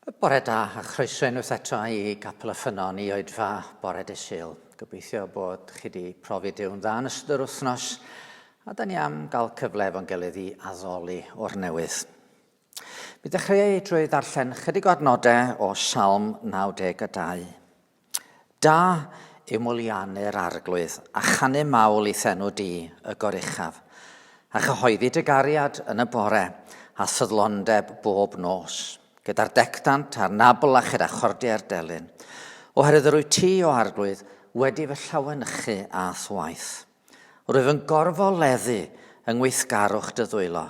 Bore da a chroeso unwaith eto i Gapel y Ffynnon i oedfa bore dy Sul. Gobeithio bod chi wedi profi Duw'n dda yn ystod yr wythnos a da ni am gael cyfle efo'n gilydd i addoli o'r newydd. Mi ddechreuai drwy ddarllen chydig o adnodau o Salm 92. Da yw moliannu'r Arglwydd a chanu mawl i'th enw di, y Goruchaf, a chyhoeddi dy gariad yn y bore a ffyddlondeb bob nos, gyda'r dectant a'r nabl a chyda chordiau'r delyn. Oherwydd yr wyt ti, o Arglwydd, wedi fy llawenychu â'th waith. Rwyf yn gorfoleddu yng ngweithgarwch dy ddwylo.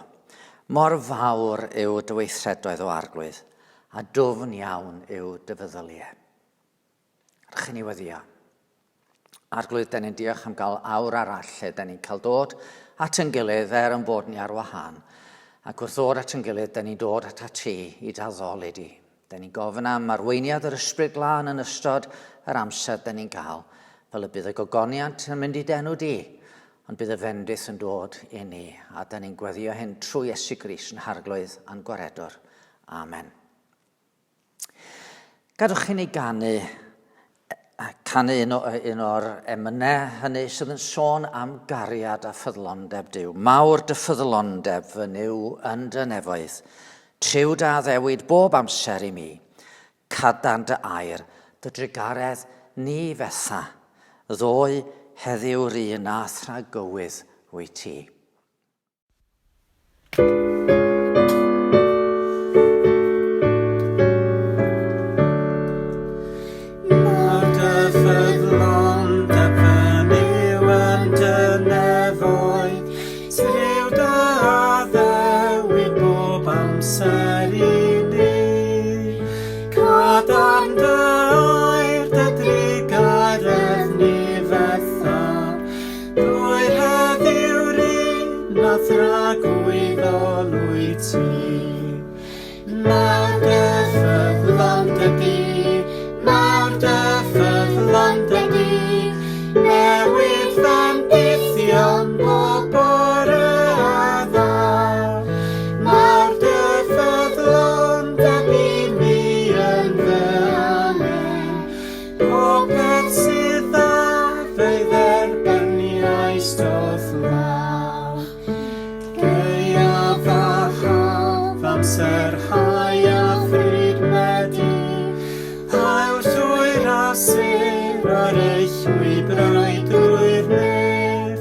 Mor fawr yw dy weithredoedd, o Arglwydd, a dwfn iawn yw dy feddyliau. Rydych chi'n ei weddio. Arglwydd, da ni'n diolch am gael awr arall lle da ni'n cael dod at yn gilydd er yn bod ni ar wahân. Ac wrth ddod at yn gilydd, da ni'n dod at ti i daddoli di. Da ni'n gofyn am arweiniad yr Ysbryd Glân yn ystod yr amser da ni'n gael, fel y bydd y gogoniant yn mynd i denw di, ond bydd y fendith yn dod i ni. A da ni'n gweddio hyn trwy Iesu Grist yn Harglwydd a'n Gwaredwr. Amen. Gadwch i ni ganu, canu un, o, un o'r emynau hynny sydd yn sôn am gariad a ffyddlondeb Duw. Mawr dy ffyddlondeb fy Nuw yn dy nefoedd. Triw dy addewid bob amser i mi. Cadarn dy air, dy drugaredd ni fetha. Ddoe, heddiw'r un a thragywydd wyt ti. Drwy heddiw'r un a thragwyddol wyt ti. Mawr dy ffyddlondeb di, mawr dy ffyddlondeb di, newydd fendithion bob bore a ddaw. Mawr dy ffyddlondeb i mi yn fy angen, Popeth sydd dda fe'i dderbyniais doth law. Gaeaf a haf, amser hau a phryd medi, haul llwyr a sêr ar ei llwybrau drwy'r nef.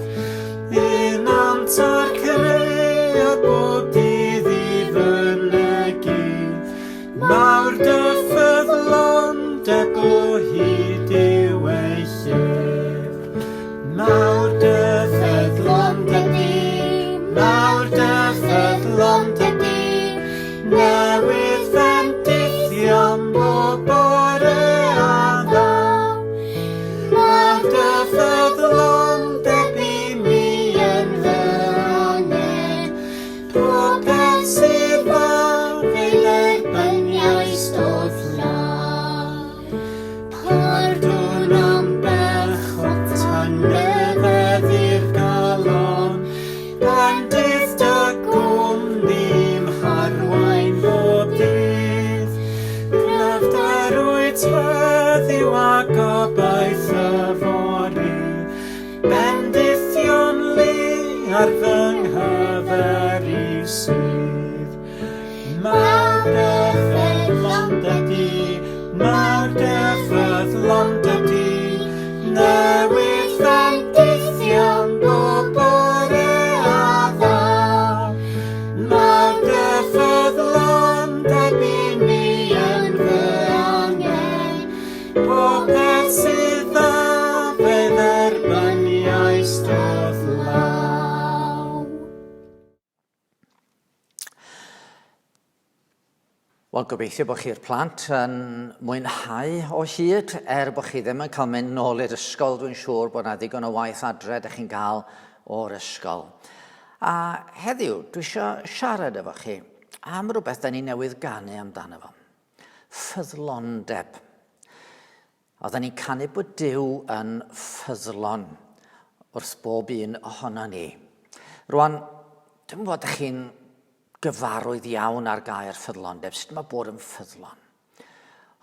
Un amser cread bob dydd i fynegi, Mawr dy ffyddlondeb o hyd yw ei llef. Mawr dy ffyddlondeb di, mawr dy ffyddlondeb di, newydd fendithion bob bore a ddaw. Mawr dy ffyddlondeb i mi yn fy angen, Popeth sydd fawr fe dderbyniais o'th law. Pardwn am bechod tangnefedd i'r galon, bendith dy gwmni'm harwain bob dydd. Cryfder wyt heddiw a gobaith yfory, Bendithion lu ar fy nghyfer i sydd. Mawr dy ffyddlondeb di, mawr dy ffyddlondeb di, newydd fendithion bob bore a ddaw. Mawr dy ffyddlondeb i mi yn fy angen, Popeth sydd dda fe dderbyniais d'odd law. Wel, gobeithio bod chi'r plant yn mwynhau o hyd, er bod chi ddim yn cael mynd nôl i'r ysgol, dwi'n siŵr bod yna ddigon o waith adre ydych chi'n gael o'r ysgol. A heddiw, dwi eisiau siarad efo chi am rhywbeth da ni newydd ganu amdano fo. Ffyddlondeb. Oedden ni'n canu bod Duw yn ffyddlon wrth bob un ohono ni. Rwan, dwi'n gwybod ydych chi'n gyfarwydd iawn ar gair ffyddlondeb. Sut mae bod yn ffyddlon?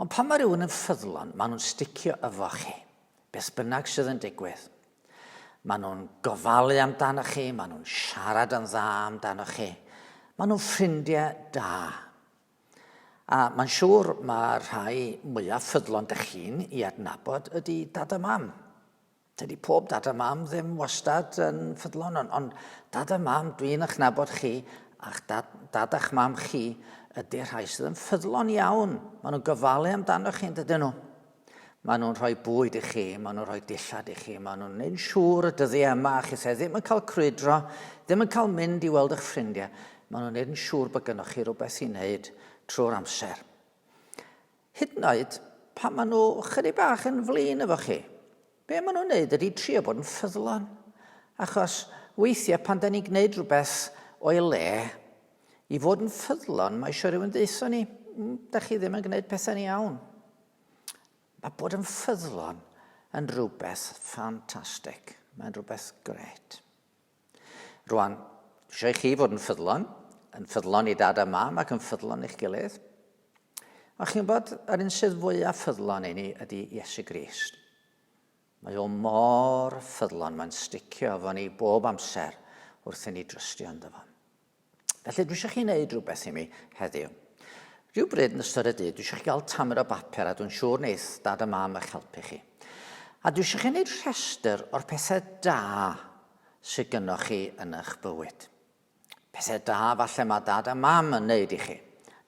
Ond pan mae rhywun yn ffyddlon, maen nhw'n sticio efo chi, beth bynnag sydd yn digwydd. Maen nhw'n gofalu amdanoch chi, maen nhw'n siarad yn dda amdanoch chi. Maen nhw'n ffrindiau da. A mae'n siŵr mae'r rhai mwyaf ffyddlon dych chi'n i adnabod ydy dad a mam. Dydy pob dad a mam ddim wastad yn ffyddlon, ond, ond dad a mam, dwi'n eich nabod chi, a'ch dad, dad a'ch mam chi ydy'r rhai sydd yn ffyddlon iawn. Maen nhw'n gofalu amdanoch chi, yn dydyn nhw? Maen nhw'n rhoi bwyd i chi, maen nhw'n rhoi dillad i chi, maen nhw'n neud siŵr y dyddiau yma a chithau ddim yn cael crwydro, ddim yn cael mynd i weld eich ffrindiau. Maen nhw'n neud yn siŵr bod gynnwch chi rhywbeth i wneud trwy'r amser. Hyd yn oed pan maen nhw chydig bach yn flin efo chi, be maen nhw'n neud ydy trio bod yn ffyddlon. Achos weithiau pan da ni'n gwneud rhywbeth o'i le, i fod yn ffyddlon, mae eisiau rhywun ddeutho ni, da chi ddim yn gwneud pethau'n iawn. Mae bod yn ffyddlon yn rhywbeth ffantastig. Mae'n rhywbeth gret. Rwan, dwi eisiau i chi fod yn ffyddlon, yn ffyddlon i dad a mam ac yn ffyddlon i'ch gilydd. Ond chi'n bod, yr un sydd fwyaf ffyddlon i ni ydy Iesu Grist. Mae o mor ffyddlon, mae'n sticio efo ni bob amser wrth i ni drystio ynddo fo. Felly dwi eisiau chi wneud rhywbeth i mi heddiw. Rhywbryd yn ystod y dydd, dwi eisiau chi gael tamed o bapur a dwi'n siŵr wneith dad a mam eich helpu chi. A dwi eisiau chi wneud rhestr o'r pethau da sydd gynnoch chi yn eich bywyd. Pethau da falle mae dad a mam yn wneud i chi.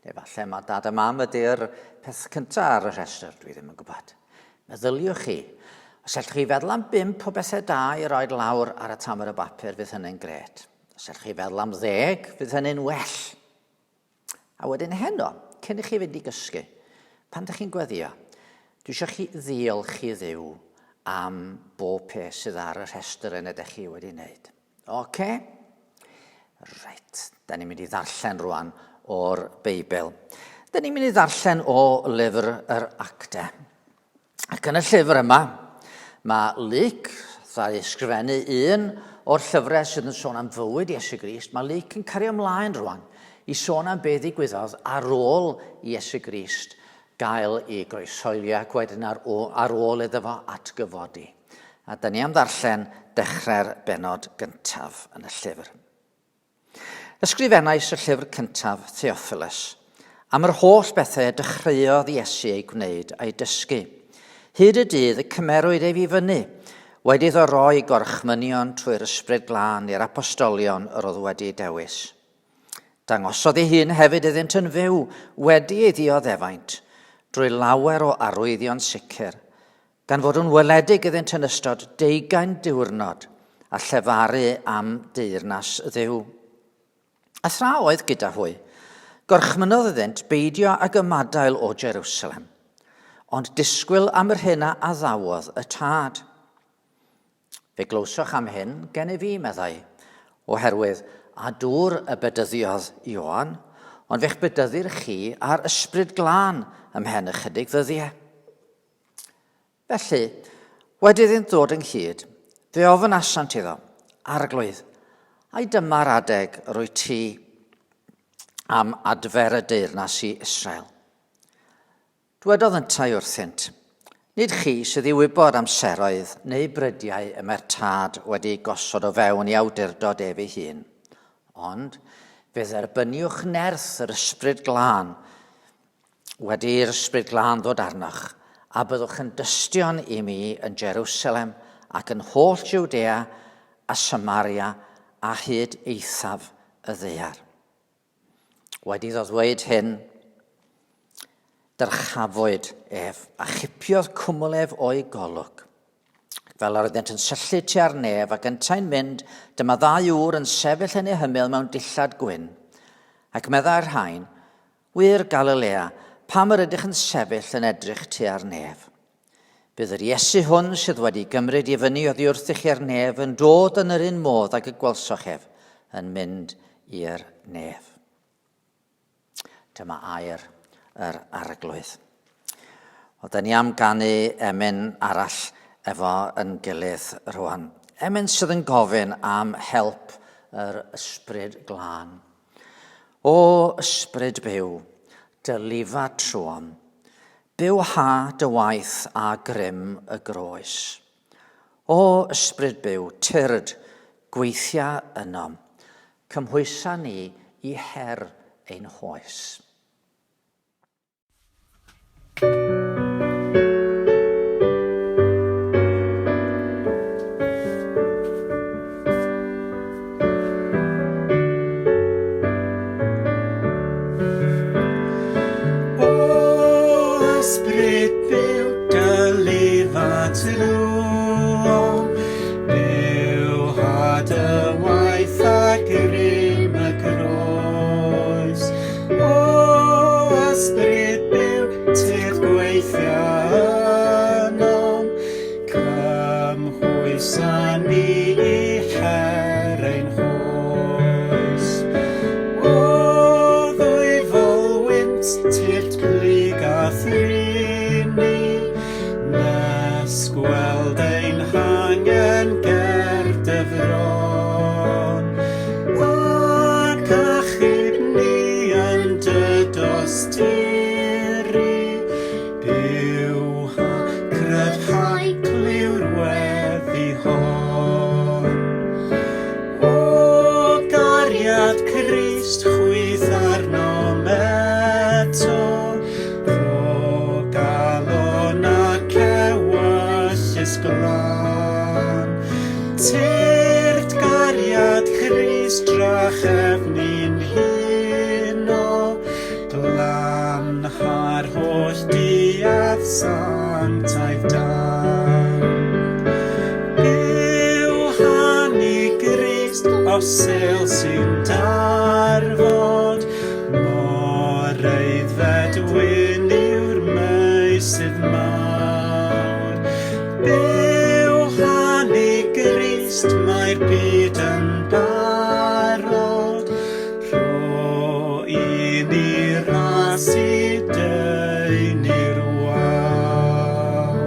Neu falle mae dad a mam ydy'r peth cyntaf ar y rhestr, dwi ddim yn gwybod. Meddyliwch chi, os allwch chi feddwl am bump o bethau da i roed lawr ar y tamed o bapur, fydd hynny'n gret. Os allwch chi feddwl am ddeg, fydd hynny'n well. A wedyn heno, cyn i chi fynd i gysgu, pan ydych chi'n gweddio, dwi eisiau chi ddiolch i Dduw am bob peth sydd ar y rhestr yn ydych chi wedi wneud. Oce? Okay? Reit, da ni'n mynd i ddarllen rwan o'r Beibl. Da ni'n mynd i ddarllen o lyfr yr Acte. Ac yn y llyfr yma, mae Luc, ddaru ysgrifennu un o'r llyfrau sydd yn sôn am fywyd Iesu Grist, mae Luc yn cario ymlaen rwan i sôn am beth ddigwyddodd ar ôl i Iesu Grist gael ei groeshoelio ac wedyn ar, ar ôl iddo fo atgyfodi. A da ni am ddarllen dechrau'r benod gyntaf yn y llyfr. Ysgrifennais y llyfr cyntaf, Theophilus, am yr holl bethau y dechreuodd Iesu eu gwneud a'u dysgu, hyd y dydd y cymerwyd ef i fyny, wedi iddo roi gorchmynion trwy'r Ysbryd Glân i'r apostolion yr oedd wedi eu dewis. Dangosodd ei hun hefyd iddynt yn fyw, wedi ei ddioddefaint, drwy lawer o arwyddion sicr, gan fod yn weledig iddynt yn ystod deugain diwrnod a llefaru am deyrnas Dduw. A thra oedd gyda hwy, gorchmynnodd iddynt beidio ag ymadael o Jerusalem, ond disgwyl am yr hyn a addawodd y Tad. Fe glywsoch am hyn gennyf i, meddai, oherwydd a dŵr y bedyddiodd Ioan, ond fe'ch bedyddir chi â'r Ysbryd Glân ymhen ychydig ddyddiau. Felly, wedi iddynt ddod ynghyd, fe ofynasant iddo, Arglwydd, ai dyma'r adeg yr wyt ti am adfer y deyrnas i Israel? Dwedodd yntau wrthynt, Nid chi sydd i wybod amseroedd neu brydiau y mae'r Tad wedi gosod o fewn i awdurdod ef ei hun, ond fe dderbyniwch nerth yr Ysbryd Glân wedi i'r Ysbryd Glân ddod arnoch, a byddwch yn dystion i mi yn Jerusalem ac yn holl Jwdea a Samaria a hyd eithaf y ddaear. Wedi iddo ddweud hyn, dyrchafwyd ef, a chipiodd cwmwl ef o'i golwg. Fel yr oeddent yn syllu tua'r nef ac yntau'n mynd, dyma ddau ŵr yn sefyll yn ei hymyl mewn dillad gwyn. Ac meddai'r rhain, Wŷr Galilea, pam yr ydych yn sefyll yn edrych tua'r nef? Bydd yr Iesu hwn sydd wedi gymryd i fyny oddi wrthych i'r nef yn dod yn yr un modd ag y gwelsoch ef yn mynd i'r nef. Dyma air yr Arglwydd. Oedden ni am ganu emyn arall efo yn gilydd rwan. Emyn sydd yn gofyn am help yr Ysbryd Glân. O Ysbryd byw, dy lifa trwom. Byw ha dy waith a grym y groes. O ysbryd byw, tyrd, gweithia ynom, cymhwysa ni i her ein hoes. O ysbryd byw, dylifa trwom, byw ha dy waith a grym y groes. O ysbryd byw, tyrd gweithio ynom, Cymhwysa ni i her ein hoes. O ddwyfol wynt, tyrd plyg a thrin ni, nes gweld ein hangen ger dy fron. Ac achub ni yn dy dosturi, Byw ha cryfhau clyw'r weddi hon. O gariad Crist chwyth arnom eto, rho galon ac ewyllys glân. Tyrd gariad Crist drachefn i'n huno, Glanha'r holl duedd sanctaidd dan. Byw hanu Grist o sel sy'n darfod, mor aeddfed wyn yw'r meysydd mawr. Byw hanu Grist, mae'r byd yn barod, Rho i ni ras i dynnu'r wawr.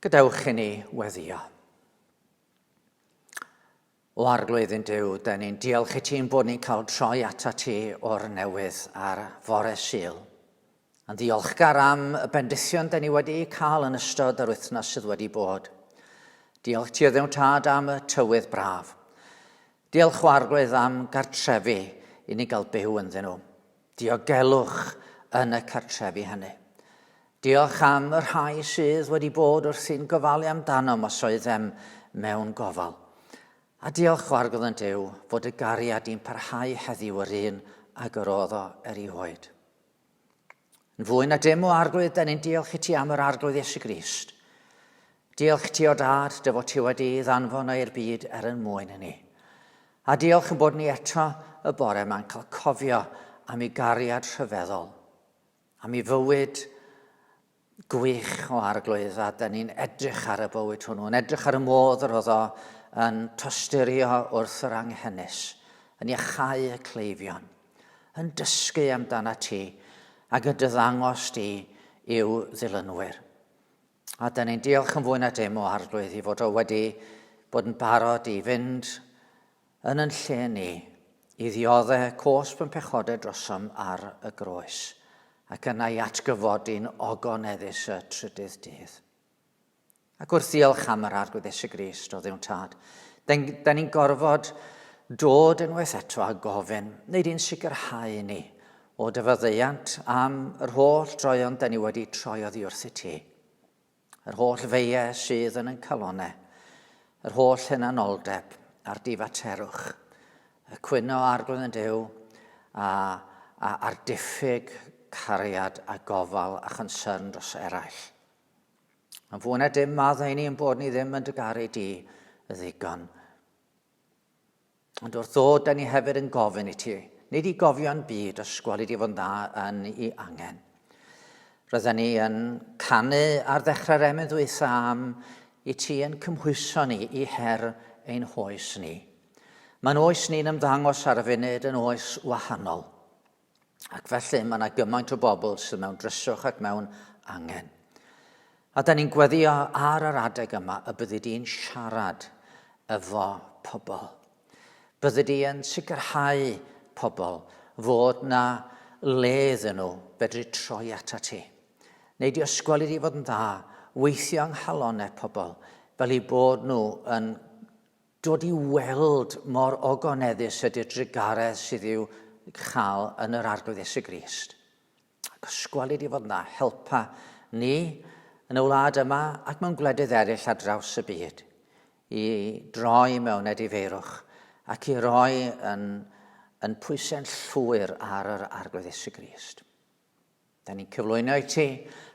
Gadewch i ni weddio. O Arglwydd ein Duw, da ni'n diolch i ti'n bod ni'n cael troi ata ti o'r newydd ar fore Sul. Yn ddiolchgar am y bendithion da ni wedi'u cael yn ystod yr wythnos sydd wedi bod. Diolch ti o Dduw Tad am y tywydd braf. Diolch o Arglwydd am gartrefi i ni gael byw ynddyn nhw. Diogelwch yn y cartrefi hynny. Diolch am y rhai sydd wedi bod wrthi'n gofalu amdanom os oeddem mewn gofal. A diolch o Arglwydd yn Duw fod y gariad i'n parhau heddiw yr un ag yr oedd o erioed. Yn fwy na dim o Arglwydd, da ni'n diolch i ti am yr Arglwydd Iesu Grist. Diolch i ti o Dad, dy fod ti wedi ddanfon o i'r byd er yn mwyn i ni. A diolch yn bod ni eto y bore yma'n cael cofio am ei gariad rhyfeddol, am ei fywyd gwych o Arglwydd, a da ni'n edrych ar y bywyd hwnnw, yn edrych ar y modd yr oedd o yn tosturio wrth yr anghenus, yn iachau y cleifion, yn dysgu amdana ti ac yn dyddangos di i'w ddilynwyr. A da ni'n diolch yn fwy na dim o Arglwydd i fod o wedi bod yn barod i fynd Yn yn lle ni, i ddiodde cosb yn pechodau drosom ar y groes, ac yna i atgyfodi'n ogoneddus y trydydd dydd. Ac wrth ddiolch am yr Arglwydd Iesu Grist o Dduw'n Tad, da ni'n gorfod dod unwaith eto a gofyn, neu di'n sicrhau ni o dy faddeuant am yr holl droeon da ni wedi troi oddi wrth i ti. Yr holl feie sydd yn ein calonau, yr holl hunanoldeb a'r difaterwch, y cwyno Arglwydd yn Duw, a, a, a'r diffyg cariad a gofal a chonsyrn dros eraill. Yn fwy na dim, maddau ni yn bod ni ddim yn dy garu di ddigon. Ond wrth ddod, da ni hefyd yn gofyn i ti, nid i gofio'n byd os gweli di fod yn dda yn i angen. Rydyn ni yn canu ar ddechrau'r emyn ddwytha am i ti yn cymhwyso ni i her ein hoes ni. Mae'n oes ni'n ymddangos ar y funud yn oes wahanol. Ac felly mae yna gymaint o bobl sydd mewn dryswch ac mewn angen. A da ni'n gweddio ar yr adeg yma y byddi di'n siarad efo pobl. Byddi di yn sicrhau pobl fod na le iddyn nhw fedru troi ata ti. Neu di ysgweli di fod yn dda, weithio yng nghalonau pobl, fel eu bod nhw yn dod i weld mor ogoneddus ydy'r drugaredd sydd i'w chael yn yr Arglwydd Iesu Grist. Ac ysgweli di fod yn dda, helpa ni yn y wlad yma ac mewn gwledydd eraill ar draws y byd i droi mewn edifeirwch ac i roi yn, yn pwysau'n llwyr ar yr Arglwydd Iesu Grist. Da ni'n cyflwyno i ti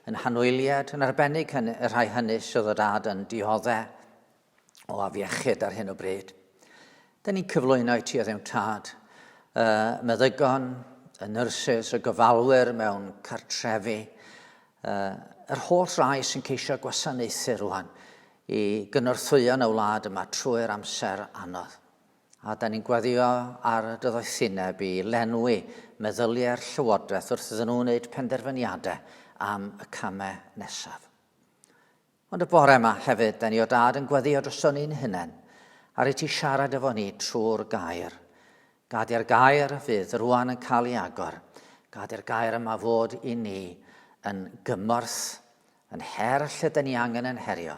yn hanwyliad, yn arbennig hynny, y rhai hynny sydd o dad yn diodde o afiechyd ar hyn o bryd. Da ni'n cyflwyno i ti o ddewn tad, y meddygon, y nyrsys, y gofalwyr mewn cartrefi, yr holl rai sy'n ceisio gwasanaethu rwan i gynorthwyo yn y wlad yma trwy'r amser anodd. A da ni'n gweddio ar dy ddoethineb i lenwi meddyliau'r Llywodraeth wrth iddyn nhw wneud penderfyniadau am y camau nesaf. Ond y bore yma hefyd, da ni o dad yn gweddio droson ni'n hunain, ar i ti siarad efo ni trwy'r gair. Gad i'r gair fydd rwan yn cael ei agor. Gad i'r gair yma fod i ni yn gymorth, yn her lle da ni angen yn herio,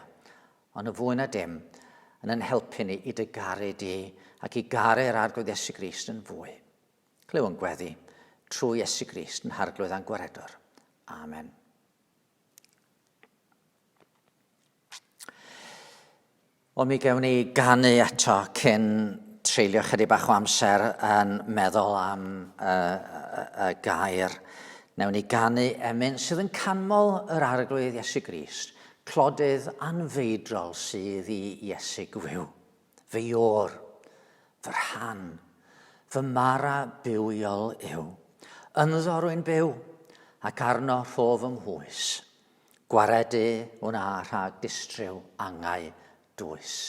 ond yn fwy na dim, yn yn helpu ni i dy garu di ac i garu'r Arglwydd Iesu Grist yn fwy. Clyw yn gweddi, trwy Iesu Grist yn Harglwydd a'n Gwaredwr. Amen. O, mi gewn ni ganu eto cyn treulio chydig bach o amser yn meddwl am y, y, y gair. Newn ni ganu emyn sydd yn canmol yr Arglwydd Iesu Grist, Clodydd anfeidrol sydd i Iesu gwiw. Fy iôr, fy rhan, fy mara bywiol yw. Ynddo rwy'n byw, ac arno rho fy mhwys. Gwaredu wna rhag distryw angau dwys.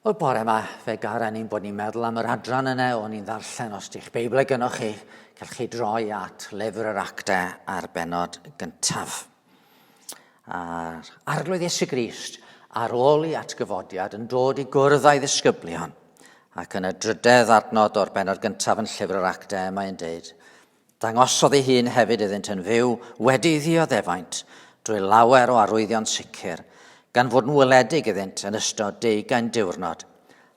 Wel, bore yma, fe gara ni'n bod ni'n meddwl am yr adran yna o'n i'n ddarllen os di'ch Beibl gynnwch chi, gallwch chi droi at lyfr yr Actau a'r benod gyntaf. A'r Arglwydd Iesu Grist, ar ôl i atgyfodiad, yn dod i gwrdd â'i ddisgyblion, ac yn y drydedd adnod o'r benod gyntaf yn llyfr yr Actau, mae'n deud, Dangosodd ei hun hefyd iddynt yn fyw wedi ddioddefaint drwy lawer o arwyddion sicr, gan fod yn weledig iddynt yn ystod deugain diwrnod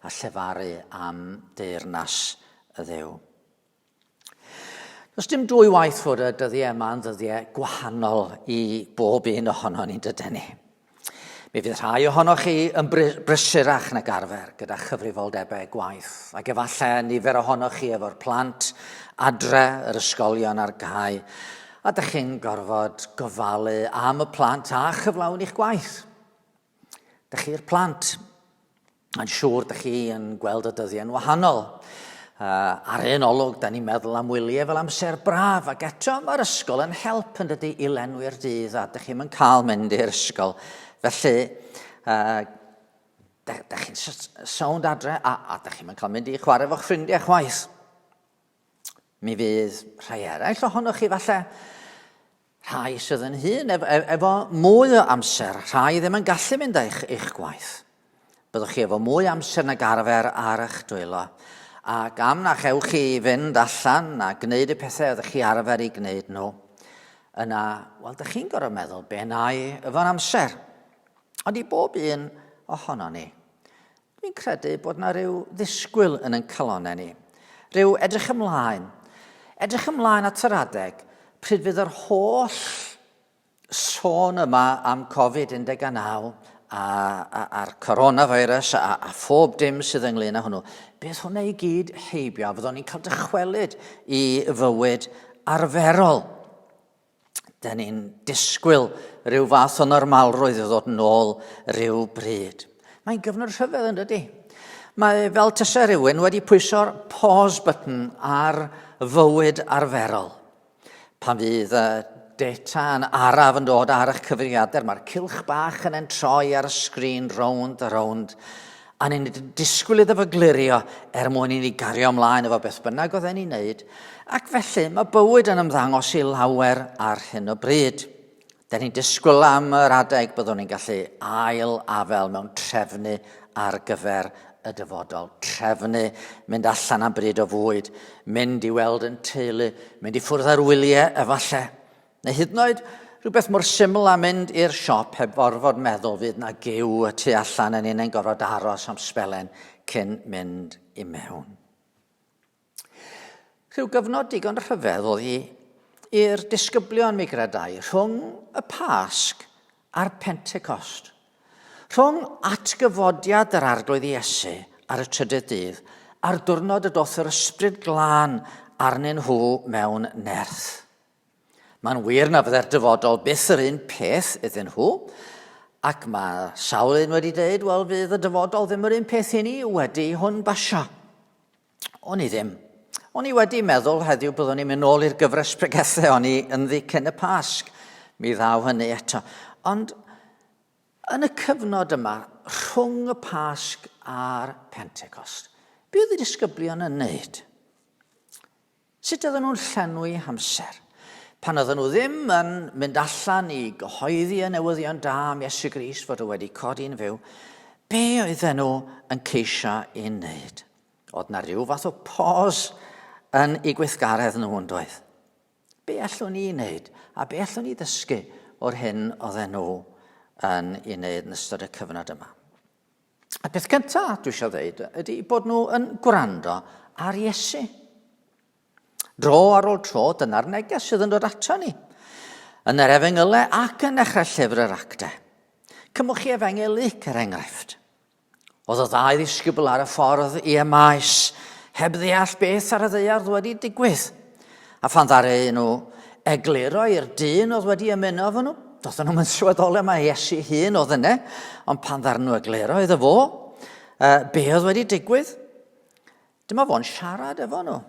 a llefaru am deyrnas y Dduw. Does dim dwy waith fod y dyddiau yma yn ddyddiau gwahanol i bob un ohono ni'n dydyn ni. Mi fydd rhai ohonoch chi yn brysurach nag arfer gyda chyfrifoldebau gwaith, ac efallai nifer ohonoch chi efo'r plant adre, yr ysgolion ar gau, a dych chi'n gorfod gofalu am y plant a chyflawni'ch gwaith. Dych chi'r plant, Mae'n siŵr dych chi yn gweld y dyddiau'n wahanol. Uh, ar un olwg, da ni'n meddwl am wyliau fel amser braf, ac eto mae'r ysgol yn help yn dydy i lenwi'r dydd, a dych chi'n cael mynd i'r ysgol. Felly, uh, da, da chi'n sownd adre, a, a dych chi'n cael mynd i chwarae efo'ch ffrindiau chwaith. Mi fydd rhai eraill ohonoch chi falle, rhai sydd yn hŷn efo, e, efo mwy o amser, rhai ddim yn gallu mynd eich, eich gwaith. Byddwch chi efo mwy amser nag arfer ar eich dwylo. Ac am na chewch chi fynd allan a gwneud y pethau oeddech chi arfer i gwneud nhw, yna, wel, dych chi'n gorfod meddwl, be na i efo'n amser? Ond i bob un ohono ni, Dwi'n credu bod 'na ryw ddisgwyl yn ein calonnau ni. Rhyw edrych ymlaen. Edrych ymlaen at yr adeg pryd fydd yr holl sôn yma am Covid-19 a, a, a'r coronavirus a, a phob dim sydd ynglyn â hwnnw, bydd hwnna i gyd heibio a fyddwn ni'n cael dychwelyd i fywyd arferol. Da ni'n disgwyl rhyw fath o normalrwydd i ddod yn ôl rhyw bryd. Mae'n gyfnod rhyfedd yn dydy? Mae fel tasa rhywun wedi pwyso'r pause button ar fywyd arferol. Pan fydd y data yn araf yn dod ar eich cyfrifiadur, mae'r cylch bach yn en troi ar y sgrin rownd a rownd, a ni'n disgwyl iddo fo glirio er mwyn i ni gario ymlaen efo beth bynnag oedden ni'n neud, ac felly mae bywyd yn ymddangos i lawer ar hyn o bryd. Da ni'n disgwyl am yr adeg byddwn ni'n gallu ail afel mewn trefnu ar gyfer y dyfodol. Trefnu, mynd allan am bryd o fwyd, mynd i weld yn teulu, mynd i ffwrdd ar wyliau efallai. Neu hyd yn oed rhywbeth mor syml â mynd i'r siop heb orfod meddwl fydd na giw y tu allan yn un gorfod aros am sbelen cyn mynd i mewn. Rhyw gyfnod digon rhyfedd oedd hi i'r disgyblion mi gredai rhwng y Pasg a'r Pentecost. Rhwng atgyfodiad yr Arglwydd Iesu ar y trydydd dydd a'r diwrnod y doth yr Ysbryd Glân arnyn nhw mewn nerth. Mae'n wir na fydde'r dyfodol byth yr un peth iddyn nhw, ac mae sawl un wedi dweud, wel, fydd y dyfodol ddim yr un peth i ni wedi hwn basio. O'n i ddim. O'n i wedi meddwl heddiw byddwn ni'n mynd nôl i'r gyfres pregethau o'n i ynddi cyn y Pasg. Mi ddaw hynny eto. Ond yn y cyfnod yma, rhwng y Pasg a'r Pentecost, be oedd y disgyblion yn wneud? Sut oedden nhw'n llenwi hamser? Pan oedden nhw ddim yn mynd allan i gyhoeddi y newyddion da am Iesu Grist fod o wedi codi'n fyw, be oedden nhw yn ceisio i wneud? Oedd na rhyw fath o pause yn eu gweithgaredd nhw yn doedd? Be allwn ni wneud a be allwn ni ddysgu o'r hyn oedden nhw yn ei wneud yn ystod y cyfnod yma? Y peth cyntaf dwi eisiau dweud ydy bod nhw yn gwrando ar Iesu. Dro ar ôl tro, dyna'r neges sydd yn dod ato ni. Yn yr efengylau ac yn nechrau llyfr yr actau. Cymwch chi efengyl Luc er enghraifft. Oedd y ddau ddisgybl ar y ffordd i Emmaus heb ddeall beth ar y ddaear wedi digwydd. A phan ddaru nhw egluro i'r dyn oedd wedi ymuno efo nhw, doedden nhw'n sylweddoli mai Iesu hun oedd yna, ond pan ddaru nhw egluro iddo fo, uh, be oedd wedi digwydd, dyma fo'n siarad efo nhw.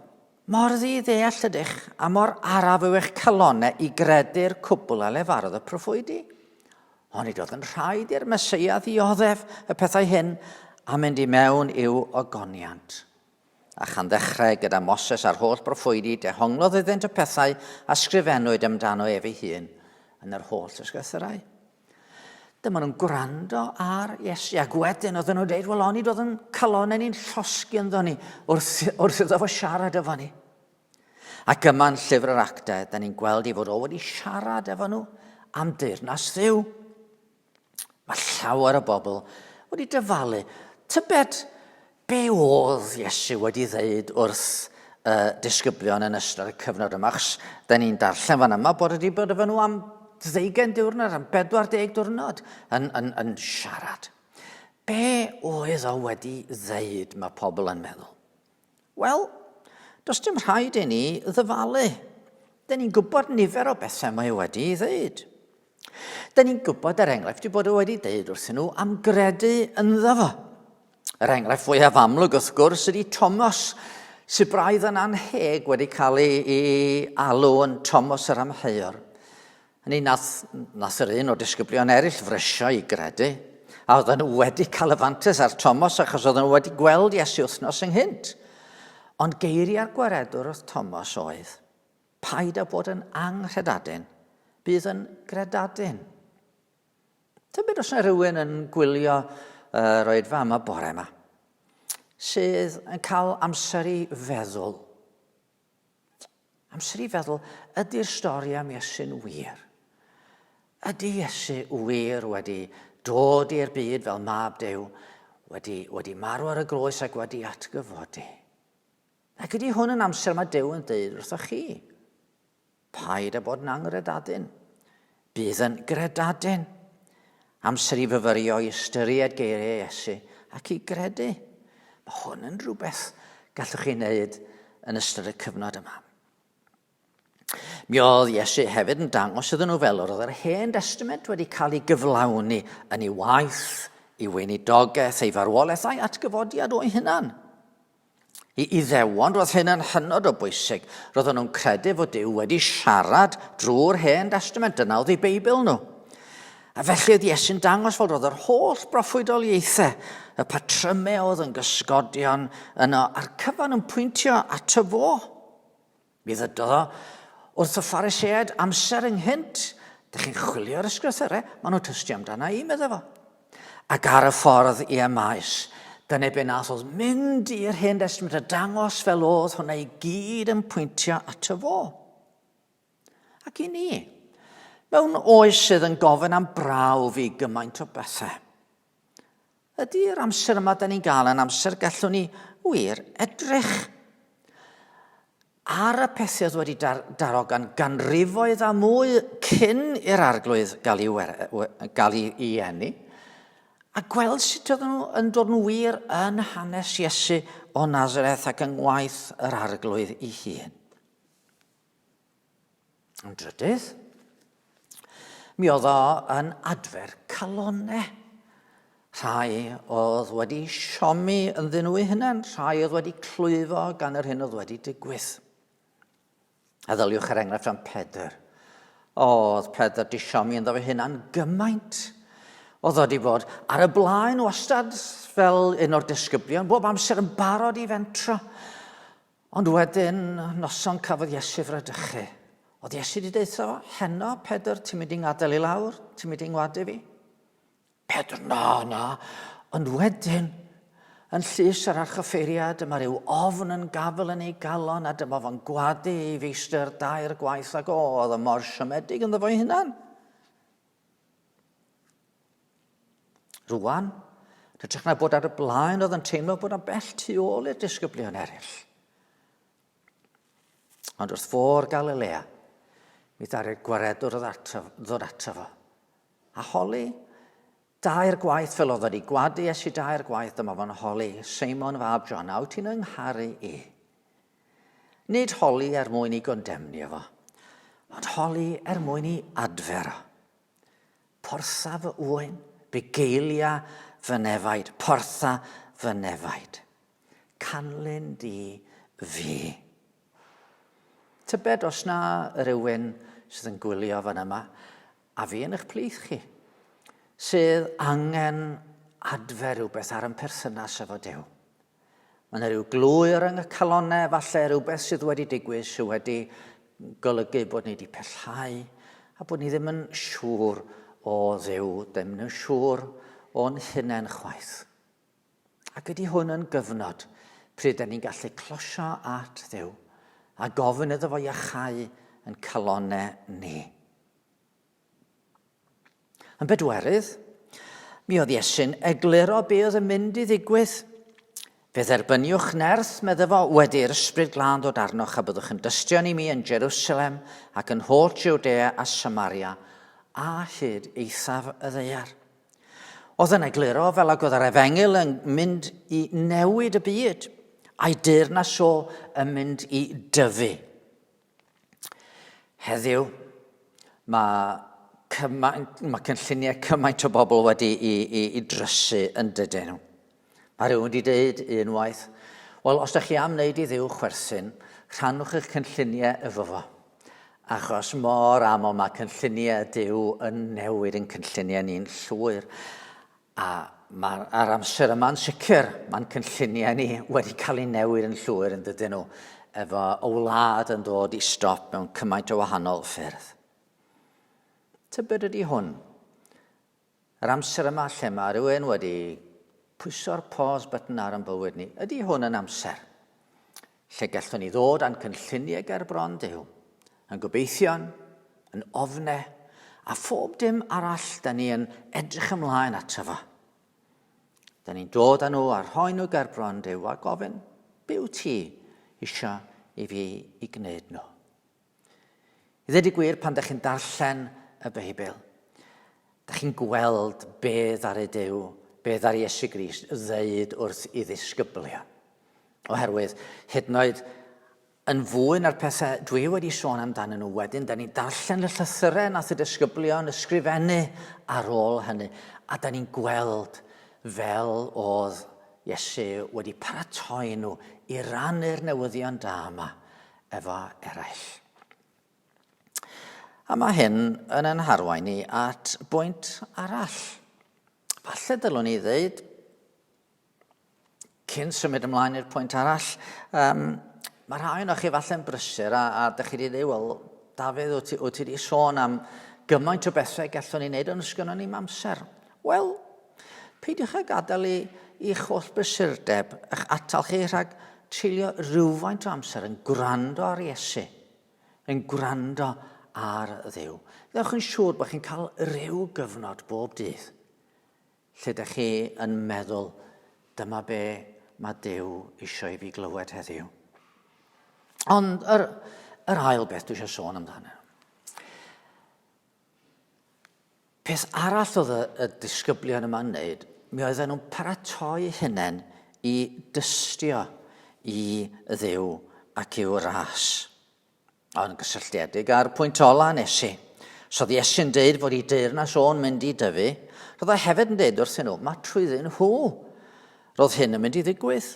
Mor ddi ddeall ydych, a mor araf yw eich calonau i gredu'r cwbl a lefarodd y proffwydi. Onid oedd yn rhaid i'r Meseia ddioddef y pethau hyn a mynd i mewn i'w ogoniant. A chan ddechrau gyda Moses a'r holl broffwydi, dehonglodd iddynt y pethau a sgrifennwyd amdano ef ei hun yn yr holl ysgrythurau. Dyma nhw'n gwrando ar Iesu, ac wedyn oedden nhw'n dweud, wel, onid oedd yn calonnau ni'n llosgi ynddo ni wrth, wrth iddo fo siarad efo ni. Ac yma yn llyfr yr actau, da ni'n gweld ei fod o wedi siarad efo nhw am deyrnas Dduw. Mae llawer o bobl wedi dyfalu. Tybed be oedd Iesu wedi ddeud wrth y disgyblion yn ystod y cyfnod yma, achos da ni'n darllen fan yma bod wedi bod efo nhw am ddeugain diwrnod, am 40 diwrnod yn, yn, yn siarad. Be oedd o wedi ddeud, mae pobl yn meddwl? Wel, does dim rhaid i ni ddyfalu. Dyn ni'n gwybod nifer o bethau mae wedi ei ddeud. Dyn ni'n gwybod, er enghraifft, ei bod o wedi deud wrthyn nhw am gredu ynddo fo. Yr enghraifft fwyaf amlwg, wrth gwrs, ydy Thomas, sydd braidd yn anheg wedi cael ei, ei alw yn Thomas yr Amheuwr. Hynny nath, nath yr un o'r disgyblion eraill frysio i gredu, a oedden nhw wedi cael y fantes ar Thomas achos oedden nhw wedi gweld Iesu wythnos ynghynt. Ond geiriau'r gwaredwr wrth Thomas oedd, paid â bod yn anghredadun, bydd yn gredadun. Tybed os yna rhywun yn gwylio yr oedfa yma bore yma, sydd yn cael amser i feddwl. Amser i feddwl, ydy'r stori am Iesu'n wir? Ydy Iesu wir wedi dod i'r byd fel mab Duw, wedi, wedi marw ar y groes ac wedi atgyfodi? Ac ydy hwn yn amser mae Duw yn dweud wrthoch chi? Paid â bod yn angredadun. Bydd yn gredadun. Amser i fyfyrio, i ystyried geiriau Iesu ac i gredu. Mae hwn yn rhywbeth gallwch chi wneud yn ystod y cyfnod yma. Mi oedd Iesu hefyd yn dangos iddyn nhw fel yr oedd yr Hen Destament wedi cael ei gyflawni yn ei waith, ei weinidogaeth, ei farwolaeth a'i atgyfodiad o'i hunan. I Iddewon, roedd hyn yn hynod o bwysig. Roedden nhw'n credu fod Duw wedi siarad drwy'r Hen Destament, dyna oedd eu Beibl nhw. A felly oedd Iesu'n dangos fel roedd yr holl broffwydoliaethau, y patrymau oedd yn gysgodion yno, a'r cyfan yn pwyntio ato fo. Mi ddydodd o wrth y Phariseaid amser ynghynt, dych chi'n chwilio'r ysgrythurau, maen nhw'n tystio amdana i, medde fo. Ac ar y ffordd i Emmaus, dyna be nath oedd mynd i'r Hen Destament a dangos fel oedd hwnna i gyd yn pwyntio ato fo. Ac i ni, mewn oes sydd yn gofyn am brawf i gymaint o bethau, Ydy'r amser yma da ni'n gael yn amser gallwn ni wir edrych ar y pethau oedd wedi dar darogan ganrifoedd a mwy cyn i'r arglwydd gael ei, gael ei, ei eni, a gweld sut oedden nhw yn dod yn wir yn hanes Iesu o Nazareth ac yng ngwaith yr arglwydd ei hun. Yn drydydd, mi oedd o yn adfer calonau. Rhai oedd wedi siomi ynddyn nhw eu hunain, rhai oedd wedi clwyfo gan yr hyn oedd wedi digwydd. A ddyliwch er enghraifft am Pedr. Oedd Pedr di siomi ynddo fe hunan gymaint. Oedd o wedi bod ar y blaen wastad fel un o'r disgyblion, bob amser yn barod i fentro. Ond wedyn, noson cafodd Iesu fradychu. Oedd Iesu wedi deutha fo, heno, Pedr, ti'n mynd i'n ngadael i lawr? Ti'n mynd i'n ngwadu fi? Pedr, na, na. Ond wedyn, yn llys yr archoffeiriad, dyma rhyw ofn yn gafel yn ei galon, a dyma fo'n gwadu ei feistr dair gwaith ac o, oedd o mor siomedig ynddo fo'i hunan. Rwan, hytrach na bod ar y blaen, oedd yn teimlo bod o'n bell tu ôl i'r disgyblion eraill. Ond wrth fôr Galilea, mi ddaru'r gwaredwr ddod ato fo. A holi dair gwaith fel oedd wedi gwadu Iesu dair gwaith, dyma fo'n holi, Seimon fab John, a wyt ti'n yngharu i? Nid holi er mwyn i gondemnio fo, ond holi er mwyn i adfer o. Portha fy ŵyn, bugeilia fy nefaid, portha fy nefaid. Canlyn di fi. Tybed os na rywun sydd yn gwylio fan yma, a fi yn eich plith chi, sydd angen adfer rhywbeth ar yn perthynas efo Duw. Mae yna rhyw glwyr yng nghycalonau, falle rhywbeth sydd wedi digwydd sydd wedi golygu bod ni wedi pellhau a bod ni ddim yn siŵr o Dduw, ddim yn siŵr o'n hunain chwaith. Ac ydy hwn yn gyfnod pryd da ni'n gallu closio at Dduw a gofyn iddo fo iachau yn calonau ni. Yn bedwerydd, mi oedd Iesu'n egluro be oedd yn mynd i ddigwydd. Fe dderbyniwch nerth, medde fo, wedi i'r Ysbryd Glân ddod arnoch a byddwch yn dystion i mi yn Jerusalem ac yn holl Jwdea a Samaria a hyd eithaf y ddaear. Oedd yn egluro fel ag oedd yr efengyl yn mynd i newid y byd, a'i deyrnas o yn mynd i dyfu. Heddiw, mae, cymaint, mae cynlluniau cymaint o bobl wedi i, i, i drysu yn dydyn nhw. Mae rhywun wedi dweud unwaith, wel, os ydych chi am wneud i Dduw chwerthin, rhannwch eich cynlluniau efo fo. Achos mor aml mae cynlluniau Duw yn newid yn cynlluniau ni'n llwyr. A mae'r ar amser yma'n sicr, mae'n cynlluniau ni wedi cael eu newid yn llwyr yn dydyn nhw, efo y wlad yn dod i stop mewn cymaint o wahanol ffyrdd. Tybed ydy hwn? Yr amser yma lle mae rhywun wedi pwyso'r pause button ar yn bywyd ni, ydy hwn yn amser lle gallwn ni ddod â'n cynlluniau ger bron Duw, yn gobeithion, yn ofne, a phob dim arall da ni yn edrych ymlaen ato fo. Da ni'n dod â nhw a rhoi nhw ger bron Duw a gofyn, be wyt ti eisiau i fi i gwneud nhw? I ddweud y gwir, pan da chi'n darllen y Beibl, da chi'n gweld be ddaru Duw, be ddaru Iesu Grist ddeud wrth i ddisgyblion. Oherwydd, hyd yn oed yn fwy na'r pethau dwi wedi sôn amdanyn nhw wedyn, da ni'n darllen y llythyrau nath y disgyblion ysgrifennu ar ôl hynny, a da ni'n gweld fel oedd Iesu wedi paratoi nhw i rannu'r newyddion da yma efo eraill. A mae hyn yn yn harwain ni at bwynt arall. Falle dylwn ni ddeud, cyn symud ymlaen i'r pwynt arall, um, mae rhai o'n chi falle'n brysur a, a dych chi wedi dweud, wel, Dafydd, wyt ti, wyt ti wedi sôn am gymaint o bethau gallwn ni wneud, ond sgynnon ni'm amser. Wel, peidiwch â gadael i, i'ch holl brysurdeb eich atal chi rhag treulio rhywfaint o amser yn gwrando ar Iesu, yn gwrando ar Dduw. Dewch yn siŵr bod chi'n cael rhyw gyfnod bob dydd lle ydych chi yn meddwl, dyma be mae Duw eisiau i fi glywed heddiw. Ond yr, yr ail beth dwi eisiau sôn amdano. Peth arall oedd y, y disgyblion yma'n wneud, mi oedden nhw'n paratoi hunain i dystio i Dduw ac i'w ras. Ond gysylltiedig â'r pwynt ola nes i. So oedd Iesu'n deud fod i deyrnas o'n mynd i dyfu, roedd o hefyd yn deud wrthyn nhw, mae trwyddyn nhw. Roedd hyn yn mynd i ddigwydd.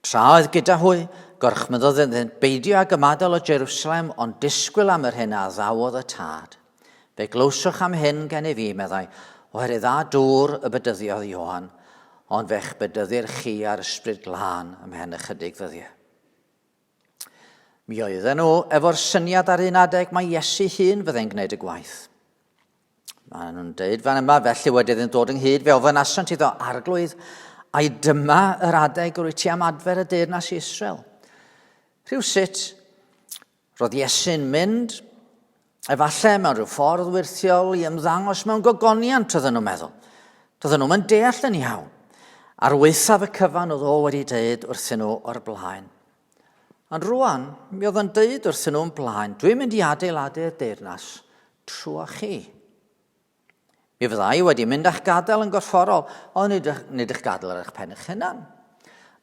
Tra oedd gyda hwy, gorchmyddodd iddynt beidio ag ymadael o Jerusalem, ond disgwyl am yr hyn a addawodd y Tad. Fe glywsoch am hyn gennyf fi, meddai, oherwydd â dŵr y bedyddiodd Ioan, ond fe'ch bedyddir chi â'r Ysbryd Glân ymhen ychydig ddyddiau. Mi oedden nhw efo'r syniad ar un adeg mai Iesu hun fydde'n gwneud y gwaith. Maen nhw'n deud fan yma, felly wedi iddynt ddod ynghyd, fe ofynasant iddo, Arglwydd, ai dyma yr adeg yr wyt ti am adfer y deyrnas i Israel? Rhywsut, roedd Iesu'n mynd, efallai mewn rhyw ffordd wyrthiol i ymddangos mewn gogoniant, oedden nhw'n meddwl. Doedden nhw'n mynd deall yn iawn. Ar waethaf y cyfan oedd o wedi deud wrthyn nhw o'r blaen. Ond rwan, mi oedd o'n deud wrthyn nhw'n blaen, dwi'n mynd i adeiladu'r deyrnas trwy chi. Mi fydda i wedi mynd a'ch gadael yn gorfforol, ond nid, nid eich gadael ar eich pen eich hunan.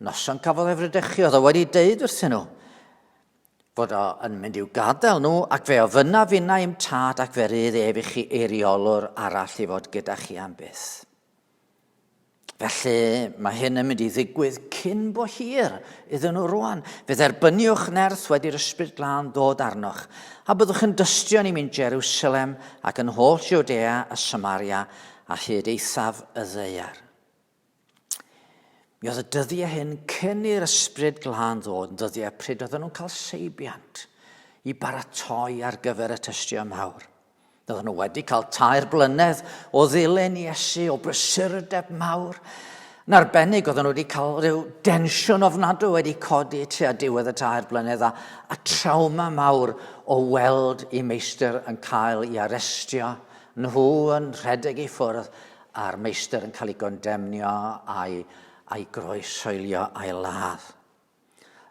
Noson cafodd ei fradychu, oedd o wedi deud wrthyn nhw fod o yn mynd i'w gadael nhw, ac fe ofynna finna i'm tad ac fe rydd ef i chi eiriolwr arall i fod gyda chi am byth. Felly, mae hyn yn mynd i ddigwydd cyn bo hir iddyn nhw rwan. Fe dderbyniwch nerth wedi'r Ysbryd Glân ddod arnoch, a byddwch yn dystion i mi'n Jerusalem ac yn holl Jwdea a Samaria a hyd eithaf y ddaear. Mi oedd y dyddiau hyn cyn i'r ysbryd glân ddod yn ddyddiau pryd oedden nhw'n cael seibiant i baratoi ar gyfer y tystio mawr. Oedden nhw wedi cael tair blynedd o ddilyn Iesu, o brysurdeb mawr. Yn arbennig, oedden nhw wedi cael rhyw densiwn ofnadwy wedi codi tua diwedd y tair blynedd a, a trawma mawr o weld i meistr yn cael ei arestio, nhw yn rhedeg i ffwrdd a'r meistr yn cael ei gondemnio a'i, a'i groeshoelio a'i ladd.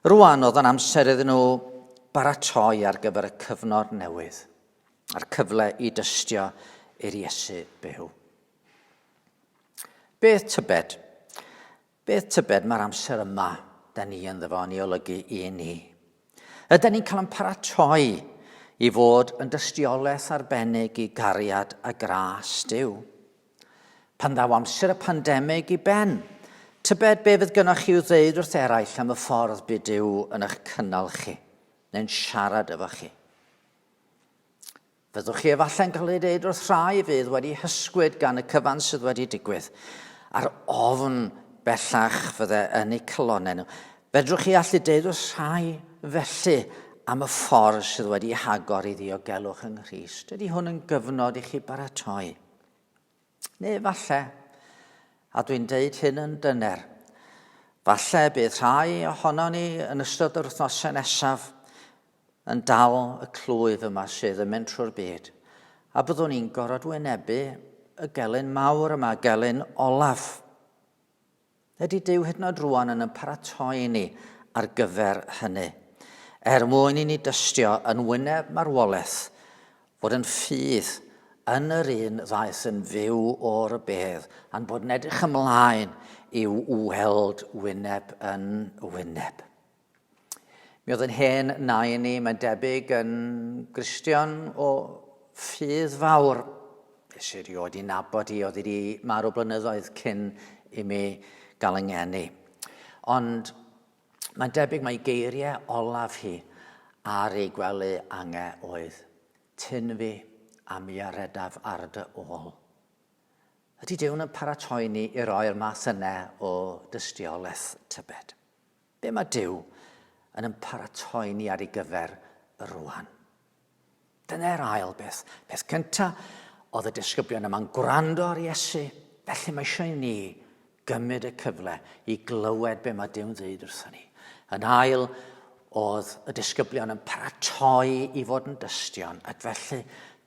Rwan oedd yn amser iddyn nhw baratoi ar gyfer y cyfnod newydd a'r cyfle i dystio i'r Iesu byw. Beth tybed? Beth tybed mae'r amser yma da ni ynddo fo yn ei olygu i ni? Ydyn ni'n cael ein paratoi i fod yn dystiolaeth arbennig i gariad a gras Duw? Pan ddaw amser y pandemig i ben, tybed be fydd gynnwch chi i'w ddeud wrth eraill am y ffordd bu Duw yn eich cynnal chi, neu'n siarad efo chi? Fyddwch chi efallai'n cael ei ddeud wrth rhai fydd wedi hysgwyd gan y cyfan sydd wedi digwydd, a'r ofn bellach fydde yn eu calonnau nhw. Fedrwch chi allu deud wrth rhai felly am y ffordd sydd wedi hagor i ddiogelwch yng Nghrist? Ydy hwn yn gyfnod i chi baratoi? Neu falle, a dwi'n deud hyn yn dyner, falle bydd rhai ohonon ni yn ystod yr wythnosau nesaf yn dal y clwyf yma sydd yn mynd trwy'r byd, a byddwn ni'n gorfod wynebu y gelyn mawr yma, gelyn olaf. Ydy Duw hyd yn oed rwan yn yn paratoi ni ar gyfer hynny, er mwyn i ni dystio yn wyneb marwolaeth fod yn ffydd yn yr un ddaeth yn fyw o'r bedd, a'n bod yn edrych ymlaen i'w weld wyneb yn wyneb. Mi oedd yn hen nain i, mae'n debyg, yn Gristion o ffydd fawr. Nes i erioed i nabod hi, oedd hi wedi marw blynyddoedd cyn i mi gael yng ngeni. Ond mae'n debyg mai geiriau olaf hi ar ei gwely ange oedd, Tyn fi a mi a redaf ar dy ôl. Ydy Duw'n yn paratoi ni i roi'r math yna o dystiolaeth tybed? Be mae Duw yn yn paratoi ni ar ei gyfer rwan? Dyna'r ail beth. Peth cyntaf, oedd y disgyblion yma'n gwrando ar Iesu, felly mae eisiau i ni gymryd y cyfle i glywed be mae Duw'n dweud wrthon ni. Yn ail, oedd y disgyblion yn paratoi i fod yn dystion, ac felly,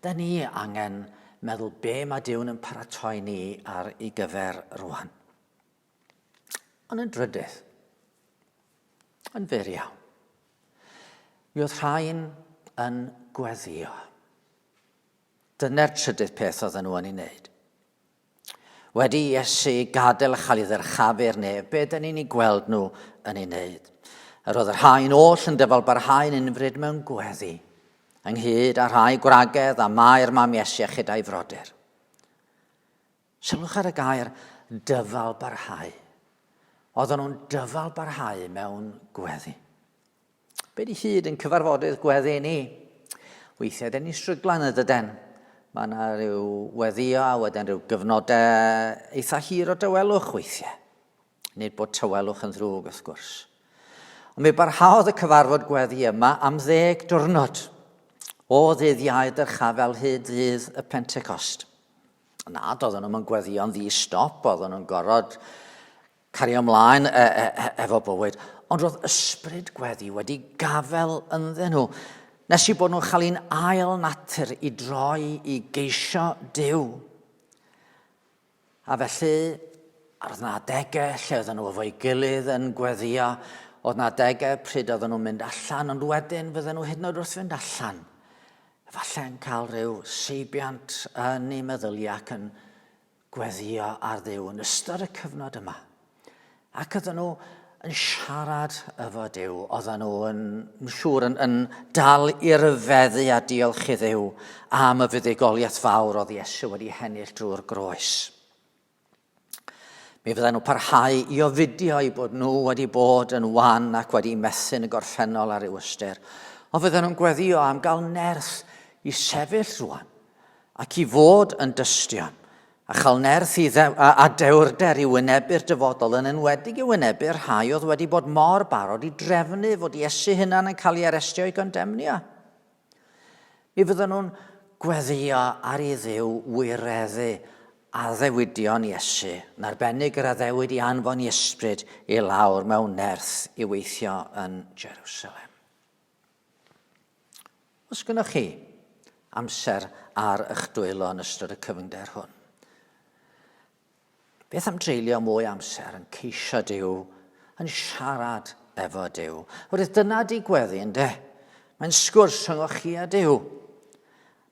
da ni angen meddwl be mae Duw'n yn paratoi ni ar ei gyfer rwan. Ond yn drydydd, yn fyr iawn, mi oedd rhain yn gweddio. Dyna'r trydydd peth oedden nhw yn ei wneud. Wedi i Iesu gadael a chael ei ddyrchafu'r nef, be dyn ni'n ei gweld nhw yn ei wneud? Yr oedd y rhain oll yn dyfal barhau'n unfryd mewn gweddi, ynghyd â rhai gwragedd a Mair mam Iesu a chyda'i frodyr. Sylwch ar y gair dyfal barhau. Oedden nhw'n dyfal barhau mewn gweddi. Be di hyd yn cyfarfodydd gweddi ni? Weithiau, dyn ni'n stryglan y dyden. Mae yna rhyw weddio a wedyn rhyw gyfnodau eitha hir o dawelwch weithiau. Nid bod tawelwch yn ddrwg, wrth gwrs. Ond mi barhaodd y cyfarfod gweddi yma am ddeg diwrnod o ddydd Iau dyrchafel hyd ddydd y Pentecost. Na, doedden nhw'n gweddïo'n ddi-stop, oedden nhw'n gorfod cario ymlaen e, e, e, efo bywyd. Ond roedd ysbryd gweddi wedi gafel ynddyn nhw, nes i bod nhw'n cael un ail natur i droi i geisio Duw. A felly, roedd yna adegau lle oedden nhw efo'i gilydd yn gweddio, oedd yna adegau pryd oedden nhw'n mynd allan, ond wedyn fydden nhw hyd yn oed wrth fynd allan. Efallai yn cael rhyw seibiant yn eu meddyliau ac yn gweddio ar Dduw yn ystod y cyfnod yma. Ac oedden nhw yn siarad efo Duw, oedden nhw yn, yn siŵr yn, yn dal i ryfeddu a diolch i Dduw am y fuddugoliaeth fawr oedd Iesu wedi hennill drwy'r groes. Mi fydden nhw parhau i ofidio eu bod nhw wedi bod yn wan ac wedi methu yn y gorffennol ar ryw ystyr. Ond fydden nhw'n gweddio am gael nerth i sefyll rwan ac i fod yn dystion. A chael nerth i ddew, a, a dewrder i wynebu'r dyfodol, yn enwedig i wynebu'r rhai oedd wedi bod mor barod i drefnu fod Iesu hunan yn cael ei arestio i gondemnio. Mi fydden nhw'n gweddio ar i Dduw wireddu addewidion Iesu, yn arbennig yr addewid i anfon i ysbryd i lawr mewn nerth i weithio yn Jerusalem. Os gynnwch chi amser ar eich dwylo yn ystod y cyfyngder hwn, beth am dreulio mwy amser yn ceisio Duw, yn siarad efo Duw? Oherwydd dyna di gweddi, ynde? Mae'n sgwrs rhyngoch chi a Duw.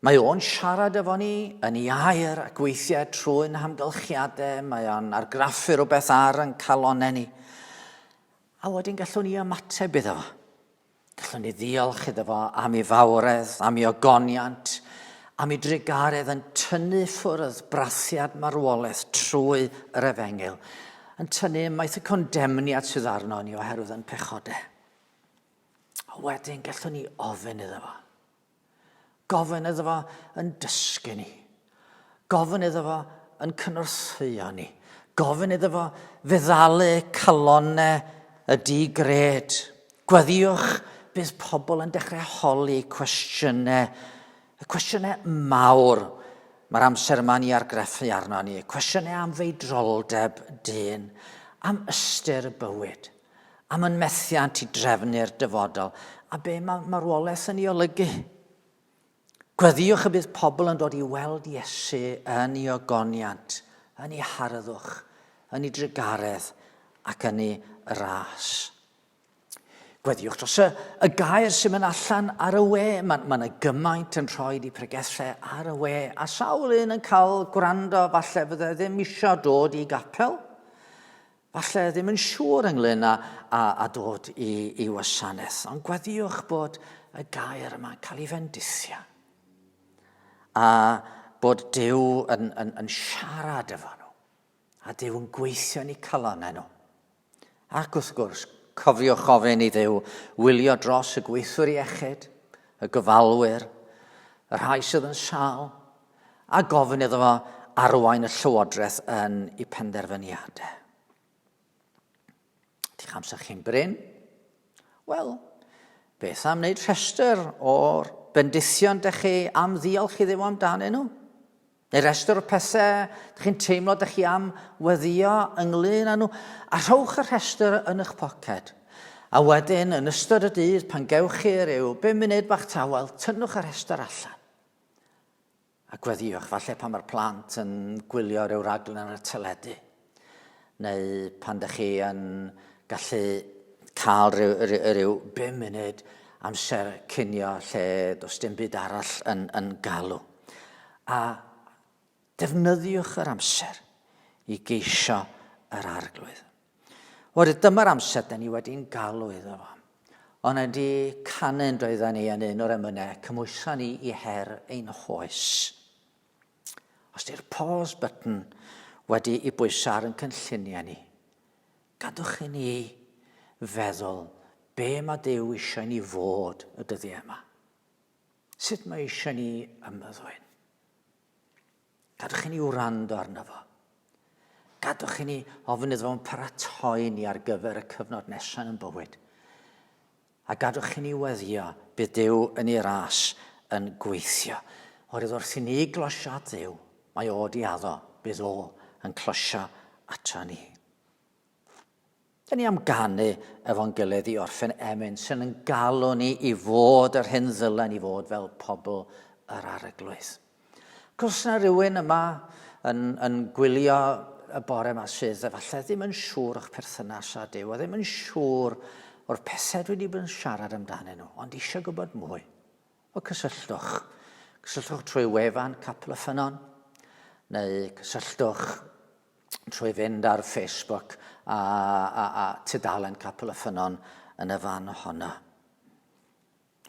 Mae o'n siarad efo ni yn ei air ac weithiau trwy'n hamgylchiadau, mae o'n argraffu rhywbeth ar yn calonau ni. A wedyn gallwn ni ymateb iddo fo. Gallwn ni ddiolch iddo fo am ei fawredd, am ei ogoniant, am ei drugaredd yn tynnu ffwrdd brathiad marwolaeth trwy yr efengyl, yn tynnu ymaith y condemniad sydd arno ni oherwydd yn pechodau. A wedyn gallwn ni ofyn iddo fo. Gofyn iddo fo yn dysgu ni. Gofyn iddo fo yn cynorthwyo ni. Gofyn iddo fo feddalu calonau y di-gred. Gweddïwch, bydd pobl yn dechrau holi cwestiynau, y cwestiynau mawr mae'r amser yma'n i argraffu arno ni, y cwestiynau am feidroldeb dyn, am ystyr bywyd. Am yn methiant i drefnu'r dyfodol, a be mae marwolaeth yn ei olygu. Gweddïwch y bydd pobl yn dod i weld Iesu yn ei ogoniant, yn ei harddwch, yn ei drugaredd ac yn ei ras. Gweddïwch dros y, y gair sy'n mynd allan ar y we. Mae ma yna gymaint yn rhoi i pregethau ar y we, a sawl un yn cael gwrando falle fydde ddim eisiau dod i gapel. Falle ddim yn siŵr ynglyn â, â, â dod i, i wasanaeth, ond gweddïwch bod y gair yma'n cael ei fendithio. A bod Duw yn, yn, yn siarad efo nhw. A Duw yn gweithio yn eu calonnau nhw. Ac wrth gwrs, cofiwch ofyn i Dduw wylio dros y gweithwyr iechyd, y gofalwyr, y rhai sydd yn sâl, a gofyn iddo fo arwain y llywodraeth yn ei phenderfyniadau. Ydych amser chi'n brin? Wel, beth am wneud rhestr o'r bendithion dych chi am ddiolch i Dduw amdanyn nhw? Neu restr o'r pethau dych chi'n teimlo dych chi am weddio ynglyn â nhw? A rhowch y rhestr yn eich poced. A wedyn, yn ystod y dydd, pan gewch chi ryw bum munud bach tawel, tynnwch y rhestr allan. A gweddïwch, falle pan mae'r plant yn gwylio rhyw raglen ar y teledu, neu pan dych chi yn gallu cael rhyw, rhyw, rhyw bum munud amser cinio lle does dim byd arall yn, yn galw. A defnyddiwch yr amser i geisio yr arglwydd. Oherwydd dyma'r amser da ni wedi'n galw iddo fo. Ond ydy canu'n doedden ni yn un o'r emynau cymwysa ni i her ein hoes. Os di'r pause button wedi i bwyso ar yn cynlluniau ni, gadwch i ni feddwl be mae Duw eisiau ni fod y dyddiau yma. Sut mae eisiau ni ymddwyn. Gadwch i ni wrando arno fo. Gadwch i ni ofyn iddo fo'n paratoi ni ar gyfer y cyfnod nesaf yn bywyd. A gadwch i ni weddio bydd Duw yn ei ras yn gweithio. Oherwydd wrth i ni glosio at Dduw, mae o di addo, bydd o yn closio ato ni. Dyn ni am ganu efo'n gilydd i orffen emyn sy'n yn galw ni i fod yr hyn ddylen ni fod fel pobl yr arglwydd. Ac os yna rhywun yma yn, yn gwylio y bore yma sydd efallai ddim yn siŵr o'ch perthynas â Duw, a ddim yn siŵr o'r pethau dwi wedi bod yn siarad amdanyn nhw, ond eisiau gwybod mwy, o cysylltwch. Cysylltwch trwy wefan Capel y Ffynnon, neu cysylltwch trwy fynd ar Facebook a, a, a tudalen Capel y Ffynnon yn y fan honno.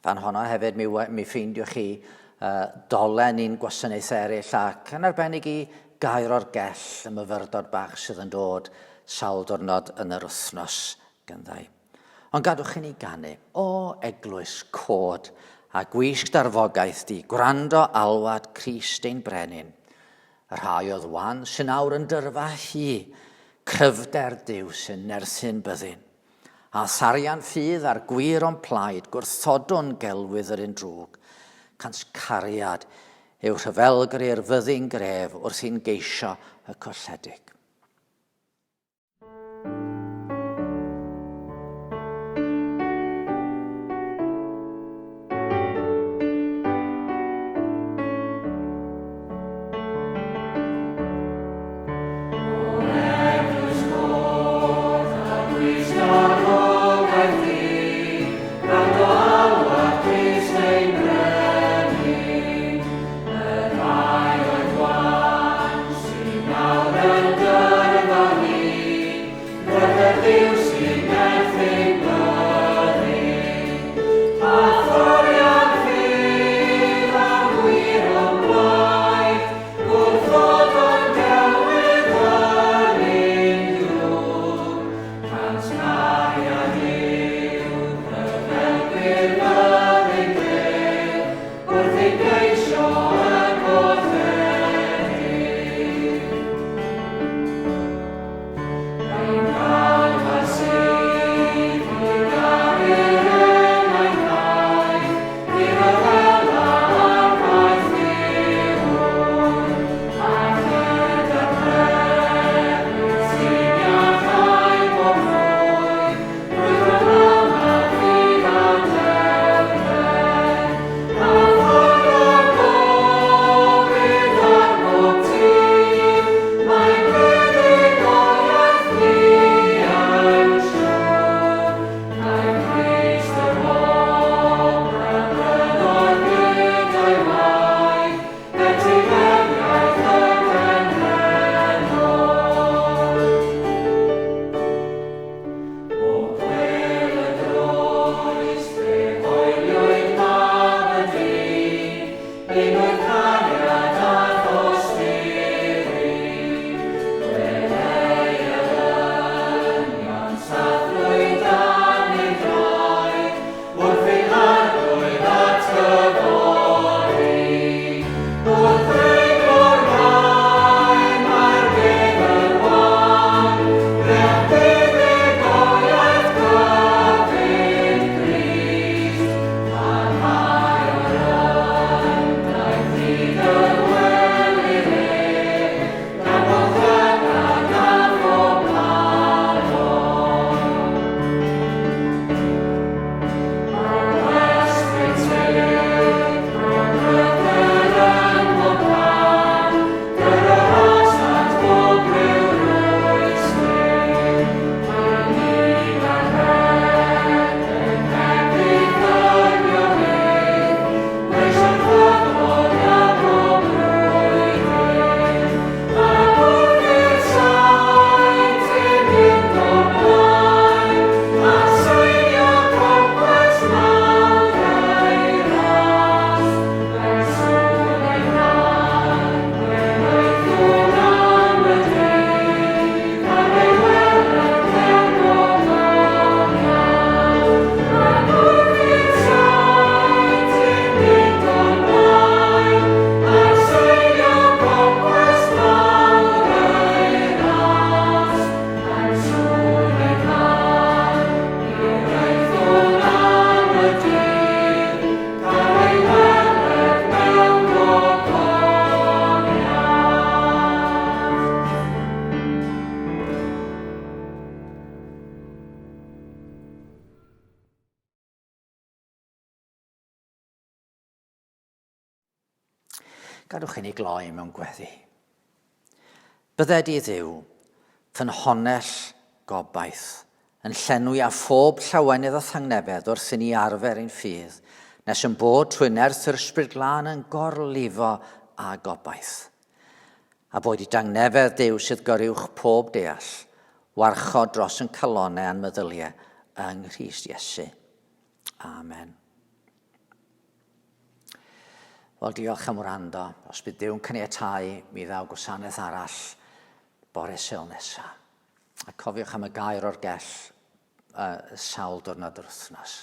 Fan honno hefyd mi, mi ffeindiwch chi uh, dolen i'n gwasanaethau eraill ac yn arbennig i gair o'r gell y myfyrdod bach sydd yn dod sawl diwrnod yn yr wythnos gynddau. Ond gadwch i ni ganu, o eglwys cod a gwisg darfogaeth di, gwrando alwad Crist ein brenin. Y rhai oedd wan sy'n awr yn dyrfa hi, cryfder Duw sy'n nerthu'n byddin. A tharian ffydd a'r gwir o'n plaid, gwrthodwn gelwydd yr un drwg. Cant cariad yw rhyfelgri'r fyddin gref wrth i'n geisio y colledig. Gadwch i ni gloi mewn gweddi. Bydded i Dduw, ffynhonnell gobaith, yn llenwi â phob llawenydd a thangnefedd wrth i ni arfer ein ffydd, nes yn bod trwy nerth yr Ysbryd Glân yn gorlifo â gobaith. A boed i dangnefedd Duw sydd goruwch pob deall, warchod dros yn calonau a'n meddyliau yng Nghrist Iesu. Amen. Wel, diolch am wrando. Os bydd Duw'n caniatáu, mi ddaw gwasanaeth arall bore Sul nesaf. A cofiwch am y gair o'r gell sawl diwrnod yr wythnos.